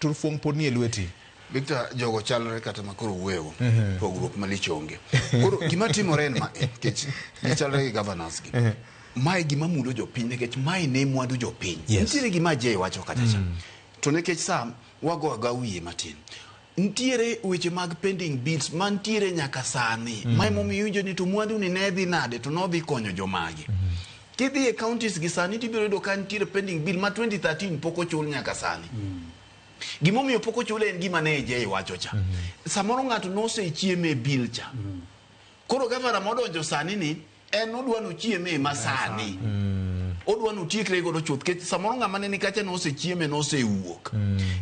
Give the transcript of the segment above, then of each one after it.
Turfuong' pod nie lweti. Victor, jogo chalre kata ma koro wuoyogo. Pogruok malich onge. Koro gima timore en ma nikech gichalre gi governors gi. Mae gima mulo jopiny nikech mae ne mwandu jopiny. Nitiere gima Ajay wacho kacha cha. To nikech sa wago agoa wiye matin. Nitiere weche mag pending bills mantiere nyaka sani. Mae momiyo iwinjo ni to mwandu ni ne dhi nade to nodhi konyo jomage. Kidhi e counties gi sani tibiro yudo ka nitiere pending bill ma 2013 pok ochul nyaka sani. Gimomiyo pok ochule en gima ne Jay wacho cha. Samoro ng'ato nosechieme e bill cha. Koro gavana modonjo sani ni en odwa nochieme ma sani. Odwa notiekre godo chuth nikech samoro ng'ama ne ni kacha nosechieme nosewuok.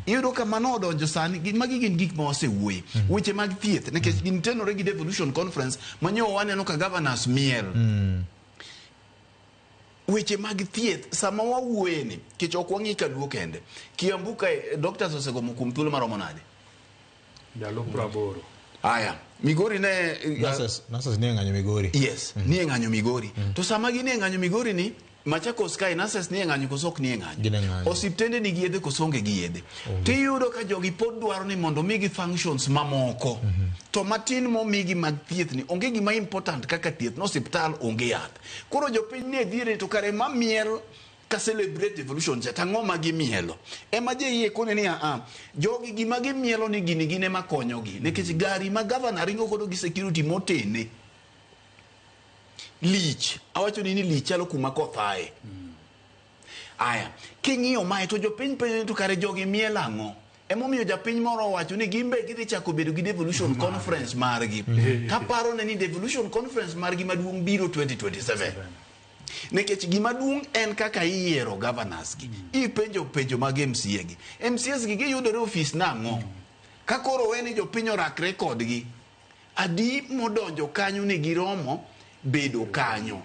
Iyudo ka mano odonjo sani magi gin gik ma wasewuoye. Weche mag thieth nikech gin tenore gi devolution conference ma nyo waneno ka governors miel. Weche mag thieth sama wawuoye ni nikech ok wang'i kaluo kende. Kiambu kae doctors osegomo kuom thuolo maromo nade? Ndalo 80. Aya, Migori ne Nurses nie ng'anyo Migori. Yes, nie ng'anyo Migori. To sama ginie ng'anyo Migori ni Machakos kae nurses nie ng'anyo koso ok nie ng'anyo. Gin e ng'anyo. Osiptende nigi yedhe koso onge gi yedhe. Tiyudo ka jogi pod dwaro ni mondo migi functions mamoko. To matin momigi mag thieth ni onge gima important kaka thieth no osiptal onge yath. Koro jopiny ne dhiere to kare ma miel ka celebrate devolution cha tang'o ma gimielo. Ema JEA kone ni a jogi gima gimielo ni gini gin ema konyogi. Nikech gari ma governor ringo godo gi security motene lich. Awacho ni lich chalo kuma koth aye. Aya, king'iyo mae to jopiny penjo ni to kare jogi mielo ang'o? Emomiyo japiny moro owacho ni gin be gidhi chako bedo gi devolution conference margi. Kaparo ne ni devolution conference margi maduong' biro 2027. Nikech gima duong' en kaka iyiero governors gi. Ipenjo penjo mag MCA gi. MCAs gi giyudore ofis nang'o? Ka koro we ni jopiny orakre kodgi, adi modonjo kanyo ni giromo bedo kanyo.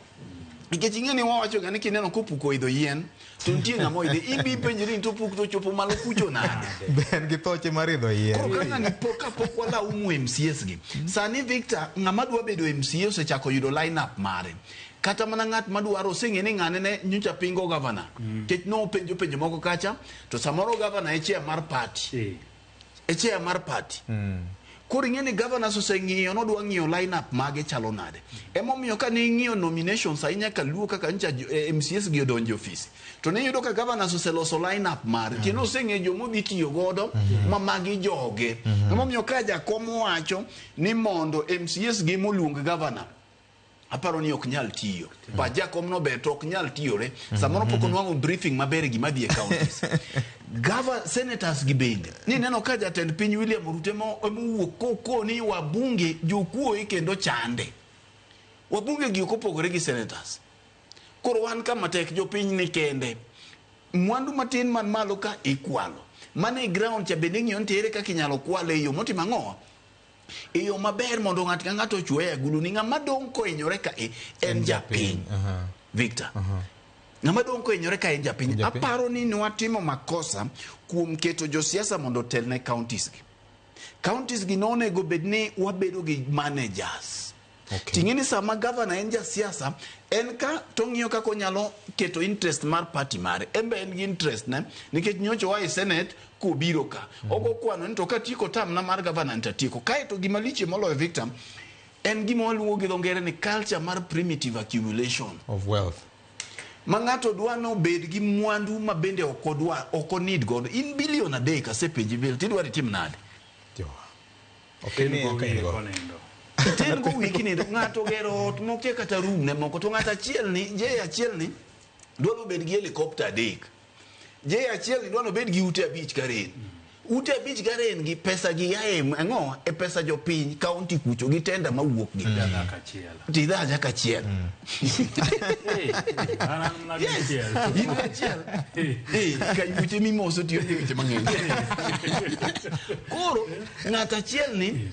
Nikech ing'e ni wawacho ga ni kineno kopuk oidho yien, to nitie ng'ama oidhe. In be ipenjri ni to opuk to ochopo malo kucho nade? Be en gi thoche mar idho yien. Koro ka ng'ani pok kapok walaumu MCAs gi. Sani Victor, ng'ama dwa bedo MCA osechako yudo line up mare. Kata mana ng'at madwaro oseng'e ni ng'ane ne nyocha pingo governor. Nikech nopenjo penjo moko kacha, to samoro governor e chair mar party. E chair mar party. Koro ing'e ni governors oseng'iyo nodwa ng'iyo line up mage chalo nade. Emomiyo ka ne ing'iyo nominations ahinya kaluo kaka ncha MCAs gi odonjo e ofis. To ne iyudo ka governors oseloso line up mare. Kendo oseng'eyo joma odhi tiyo godo ma magi joge. Emomiyo ka jakom owacho ni mondo MCAs gi moluong governor aparo ni ok nyal tiyo. Pa jakom no ber to ok nyal tiyore. Samoro pok onwang'o briefing maber e gima dhi e counties. Gava senators gi bende. Ni neno ka jatend piny William Ruto ema owuok kokoni wabunge jokuoye kendo chande. Wabunge gi ok opogore gi senators. Koro wan kama tek jopiny ni kende. Mwandu matin man malo ka ikwalo. Mane ground cha bende ing'iyo ni ere kaka inyalo kwale e yo motimo ang'o? E yo maber mondo ng'ato ka ng'ato ochwoye e agulu ni ng'ama dong' kohinyore ka e en japiny. Victor. Ng'ama dong' kohinyore ka en japiny. Aparo ni nwatimo makosa kuom keto josiasa mondo otel ne counties gi. Counties gi nonego bed ni wabedo gi managers. Ting'e ni sama governor en jasiasa, en ka to ng'iyo kaka onyalo keto interest mar party mare. En be en gi interest ne, nikech nyocha oa e senate kobiro ka. Ogo kwano ni to katieko term na mar governor ni tatieko. Kae to gima lich moloyo Victor, en gima waluongo gi dho ngere ni culture mar primitive accumulation. Of wealth. Ma ng'ato dwa ni obed gi mwandu ma bende ok odwa, ok o need godo. In bilion 3 asepenji bill, tidwaro itim nade? Ok ni go ka in wiye go. konindo. Iten go wiyi kinindo. Ng'ato ogero ot mokia kata room ne moko. To ng'ato achiel ni, J achiel ni, dwaro obed gi helicopter 3. J achiel ni dwaro obed gi ute 5 Karen. Ute 5 Karen gi pesa gi yae ang'o? E pesa jopiny county kucho gi tenda mawuok gi. Dhako achiel. Tidha nyaka achiel. An an mana Yes. dichiel. In achiel. Ka weche mimoso tiyo gi weche mang'eny. Koro ng'at achiel ni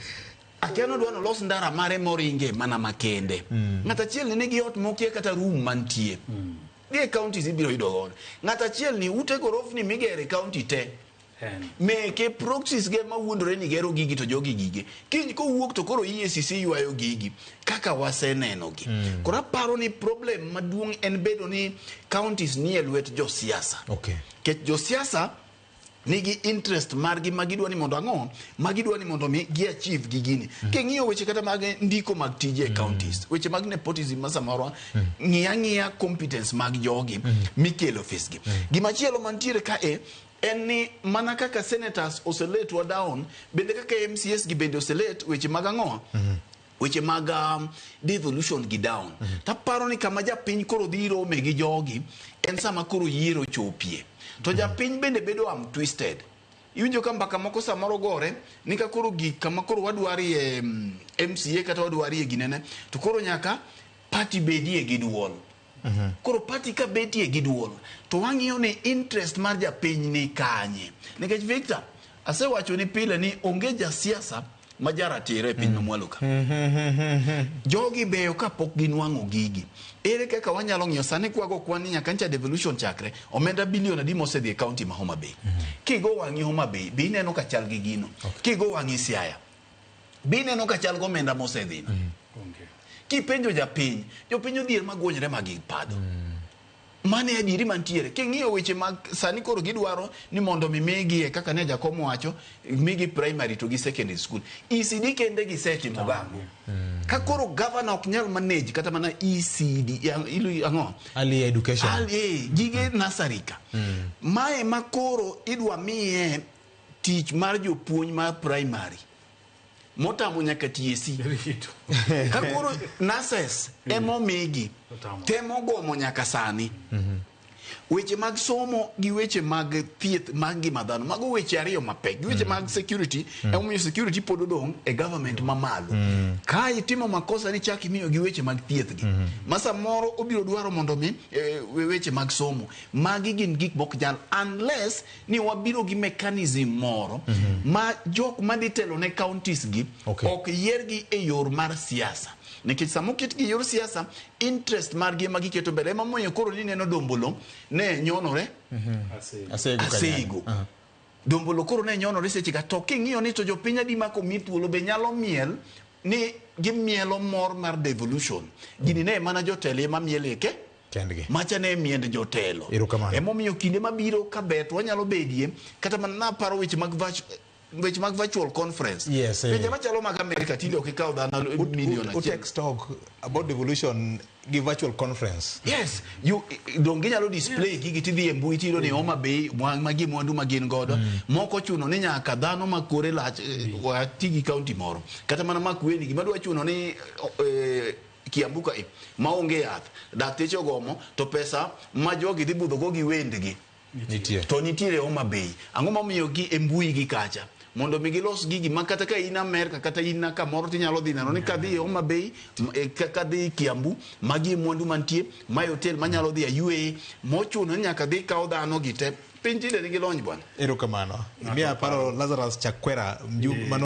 akia nodwa nolos ndara mare moringe mana makende. Ng'at achiel ni nigi ot mokia kata room mantie. Dhi e counties ibiro yudo godo. Ng'at achiel ni ute gorofni migero e county te. Meke proxies ge mawuondore ni gero gigi to jogi gige. Kiny kowuok to koro EACC ywayo gigi kaka waseneno gi. Koro aparo ni problem maduong' en bedo ni counties nie lwet josiasa. Nikech josiasa Nigi interest margi ma gidwa ni mondo ang'o ma gidwa ni mondo mi gi achieve gi gini. King'iyo weche kata mag ndiko mag tije e counties, weche mag nepotism ma samoro ng'iya ng'iya competence mag jogi mikelo ofis gi. Gimachielo mantiere ka e en ni mana kaka senators oseletwa down, bende kaka MCAs gi bende oselet weche mag ang'o, weche mag devolution gi down. Taparo ni kama japiny koro dhi rome gi jogi en sama koro yiero chopie to japiny bende bedo am twisted. Iwinjo ka mbaka moko samoro gore ni ka koro gik kama koro wadwarie MCA kata wadwarie ginene, to koro nyaka party bedie gi duol. Koro party ka betie gi duol to wang'iyo ni interest mar japiny ni kanye, nikech Victor asewacho ni pile ni onge jasiasa ma jaratiro e piny mamwalo ka. Jogi beyo kapok ginwang'o gigi. Ere kaka wanyalo ng'iyo sani kwago kwan ni nyaka ncha devolution chakre, omenda bilion adi mosedhi e county ma Homa Bay? Kigo wang'i Homa Bay, be ineno ka chal gi gino? Kigo wang'i Siaya, be ineno ka chal gi omenda mosedhino? Onge. Kipenjo japiny, jopiny odhier magwonyre ma gipadho. Mano e adieri mantiere. King'iyo weche mag sani koro gidwaro ni mondo mi migi kaka ne jakom wacho, migi primary to gi secondary school. ECD kende gisetimo gang'o? Ka koro governor ok nyal manage kata mana ECD, ilu ang'o? Early education. Gige nursery ka. Mae ma koro idwa miye tich mar jopuonj mar primary. Motamo nyaka TSC. Rito. Ka koro nurses emomigi Otamo. temo gomo nyaka sani. Weche mag somo gi weche mag thieth mag ngima dhano, mago weche ariyo mapek. Gi weche mag security, emomiyo security pod odong' e government mamalo. Ka itimo makosa ni chak imiyo gi weche mag thieth gi, ma samoro obiro dwaro mondo mi weche mag somo. Magi gin gik mok nyal unless ni wabiro gi mechanism moro ma jok madhi telo ne counties gi ok yiergi e yor mar siasa. Nikech sama oketgi e yor siasa, interest margi ema giketo mbele. Ema omiyo koro nineno Dombolo ne nyonore Asego. Asego kanyo. Asego. Dombolo koro ne nyonore seche ka, to king'iyo ni to jopiny adi ma komi thuolo be nyalo miel ni gimielo mor mar devolution. Gini ne mana jotelo ema miele ke Kendgi. Macha ne miend jotelo. Erokamano. Emomiyo kinde mabiro ka bet wanyalo bedie kata mana naparo weche mag weche mag virtual conference. Yes, Pinje machalo mag Amerika tinde ok ikaw dhano milion achiel. Utext talk about devolution gi virtual conference. Yes, you dong ginyalo display gigi tidhi e mbui tiyudo ni Homa Bay magi mwandu ma gin godo. Moko chuno ni nyaka dhano ma kore lach wati gi county moro. Kata mana Makueni gima dwa chuno ni Kiambu ka maonge yath, dakteche ogomo to pesa ma jogi dhi budho go gi wendgi. Nitie. To nitiere Homa Bay. Ang'o momiyo gi e mbui gi kacha? Mondo mi gilos gigi ma kata ka in Amerka kata in kamoro tinyalo dhi neno ni kadhi e Homa Bay, kadhi Kiambu, magi e mwandu mantie, mae hotel manyalo dhi e UAE, mochuno ni nyaka dhi kaw dhano gi te. Piny tinde nigi lony bwana. Erokamano. Miya paro Lazarus Chakwera mjumbe mano